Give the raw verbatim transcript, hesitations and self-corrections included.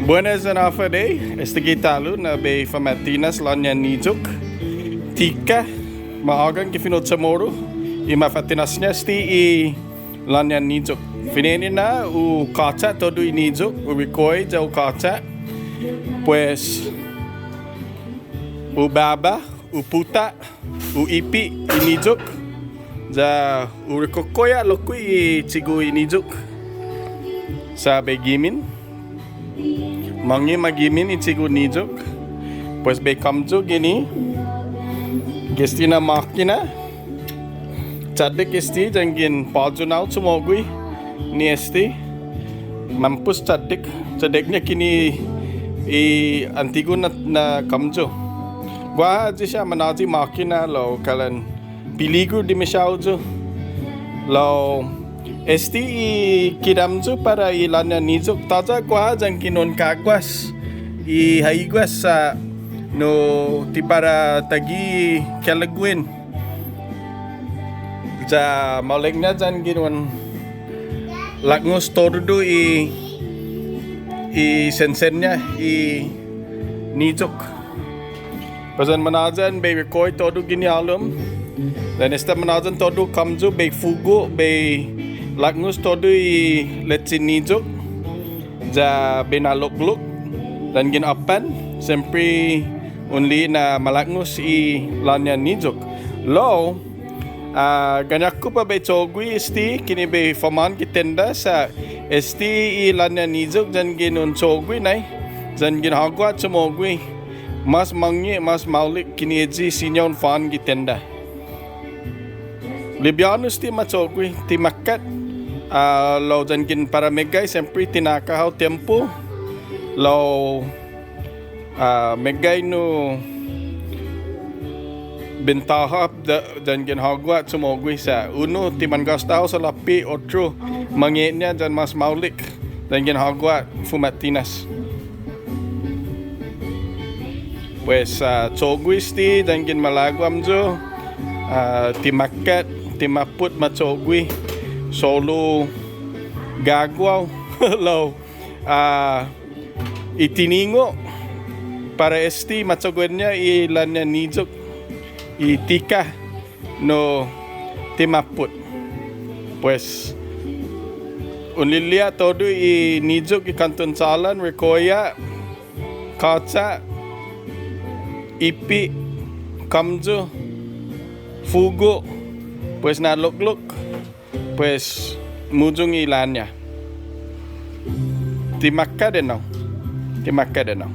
Buenas yan Håfa Adai, estague' ta'lo na bai fama'tinas låña niyok. Tika, ma'ågang gi fino' CHamoru, i mafa'tinås-ña este i låña niyok. Fine'nana hu kåcha' todu i niyok, hu rikoi ya hu kåcha'. Pues, hu baba, hu puta', hu ipe' i niyok, ya hu rikokkoya lokkue' i chigo' i niyok. Sa' bai gimen. Månnge' ma gimen i chigo' niyok. Pues bai kamyo guini gi este na måkina. Chaddek este yanggen på'go na hu chumo'gue ni este. Mampos chaddek, chaddek-ña guini i antigu na, na kamyo. Guaha ayu siha manå'i måkina lao kalan piligu dimasiåo yu'. Lao este i kidam yu' para i låña niyok tåya' guaha yanggen un kåguas i haiguas sa' nu ti para taiguihi kelaguen. Ya maolekña yanggen un laknos todu i, i sensen-ña i niyok. Pues yan manåyan bai rikoi todu guini hålom. Yan esta manåyan todu kamyo bai fugo', bai laknos todu i leche niyok. Ya bai na'loklok yanggen åppan, siempre un li'e' na malaknos i låña niyok. Lao, ah, gañågu para bai cho'gue este, guini bai fanman gi tenda sa' este i låña niyok yanggen un cho'gue nai, yanggen hågu ha' chumo'gue. Mas månnge', mas maolek guini ayu siña un fan gi tenda. Libiånu este ma cho'gue, ti makkat, ah, lao yanggen para meggai siempre ti na'akka' hao tiempo, lao, ah, meggai nu bentåha ya, yanggen hågu ha' chumo'gue sa' unu ti manggåsta hao salåpe', otro mange'ña yan mas maolek yanggen hågu ha' fuma'tinas. Pues, ah, cho'gue este yanggen malago' hamyo, ah, ti makkat, ti mappot ma cho'gue, solu ga'guåhu, lao, ah, i tiningo' para este ma cho'guenña i låña niyok, i tika nu ti mappot. Pues, un li'e' todu i niyok gi kånton chålan, rikoya', kåcha', ipe', kamyo, fugo', pues na'loklok, pues muyong i låña. Ti makkat ennao. Ti makkat ennao.